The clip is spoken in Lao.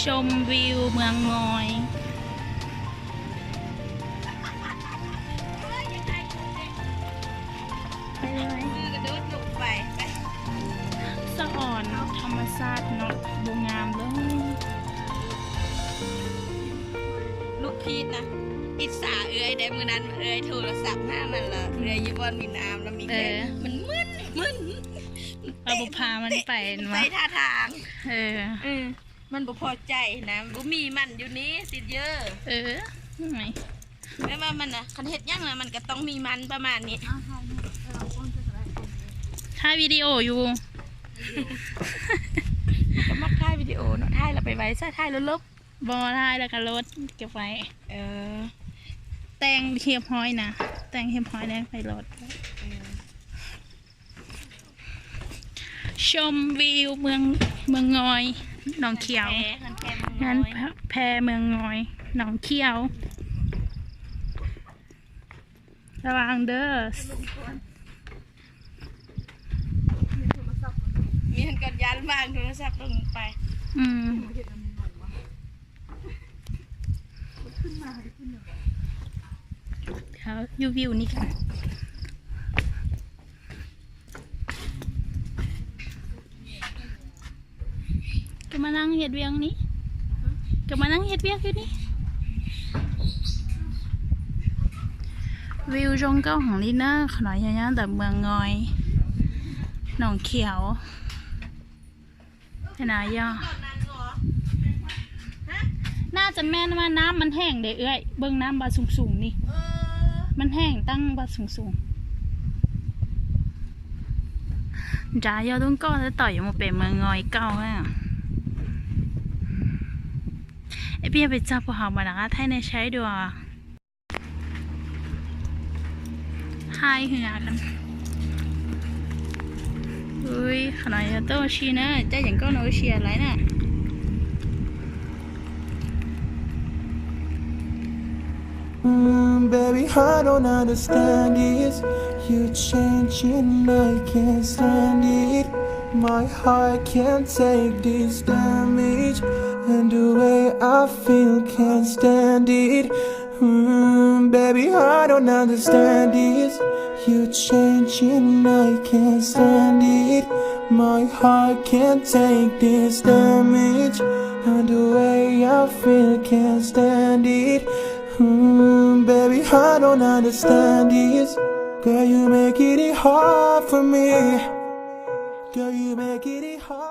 ຊົມວິວເມືອງງອຍ ໄປເລີຍ ມືກະໂດດລົງໄປ ໄປ ສະອອນທຳມະຊາດເນາະ ບໍ່ງາມເລີຍ. ລູກພີດນະ ອິດສາເອື້ອຍໄດ໋ ມື້ນັ້ນເອື້ອຍໂທລະສັບຫາມັນລະ ເອື້ອຍຢູ່ບ່ອນມີນ້ຳລະມີແຂກ ເອີ ມັນມຶນ ມຶນ ເຮົາບໍ່ພາມັນໄປ ເຕະມັນ ຫວາ ໄປທ່າທາງ ເອີ ເອີ ມັນບໍ່ພໍໃຈນະ ບໍ່ມີມັນຢູ່ນີ້ ຊິດເຢີ ເອີ ແມ່ນວ່າມັນນະ ຄັນເຮັດຫຍັງນະ ມັນກະຕ້ອງມີມັນປະມານນີ້ ຖ່າຍວິດີໂອຢູ່ ກະມັກຖ່າຍວິດີໂອເນາະ ຖ່າຍລະໄປໄວ້ຊະ ຖ່າຍລົບໆ ບໍ່ ຖ່າຍລະກະລົບເກັບໄວ້ ເອີ ແຕ່ງຮຽບຮ້ອຍນະ ແຕ່ງຮຽບຮ້ອຍແລ້ວໄປລົບ ເອີ. ຊົມວິວເມືອງ ເມືອງງອຍ ໜອງຂຽວ ງານແພເມືອງງອຍ ໜອງຂຽວ ລະວັງເດີ ມີຫັ້ນກະຢ້ານວາງໂທລະສັບລົງໄປ ອືມ ດຽວຢູ່ວິວນີ້ກັນ ກະມານັ່ງເຮັດວຽກນີ້ ກະມານັ່ງເຮັດວຽກຢູ່ນີ້ ວິວຊົງເກົ່າຂອງລີເນີ ຂະນ້ອຍຍາວໆ ຕາມເມືອງງອຍ ໜອງຂຽວ. ເຫັນນະ ຫຍ້າ ໜ້າຈະແມ່ນວ່ານ້ຳມັນແຫ້ງເດ້ເອື້ອຍ ເບິ່ງນ້ຳບາດສູງໆນີ້ ມັນແຫ້ງຕັ້ງບາດສູງໆ ຈາ ເຈົ້າຕ້ອງກໍຈະຕໍ່ ຍັງບໍ່ເປັນເມືອງງອຍເກົ່ານະ ເອເປຍໄປຈັບພວກເຮົາມານະ ໄທໃນໄຊດ້ວຍ. ພາຍເຮືອກັນ ອຸ້ຍ ຂະນ້ອຍໂຕຊີເນີ ເຈົ້າຫຍັງກໍໂນເຊຍໄລນະ Baby, I don't understand this. You changing, I can't stand it. My heart can't take this damage. And the way I feel, can't stand it. Mm, baby, I don't understand this. You changing, I can't stand it. My heart can't take this damage. And the way I feel, can't stand it. Mm, baby, I don't understand this. Girl, you make it hard for me. Girl, you make it hard.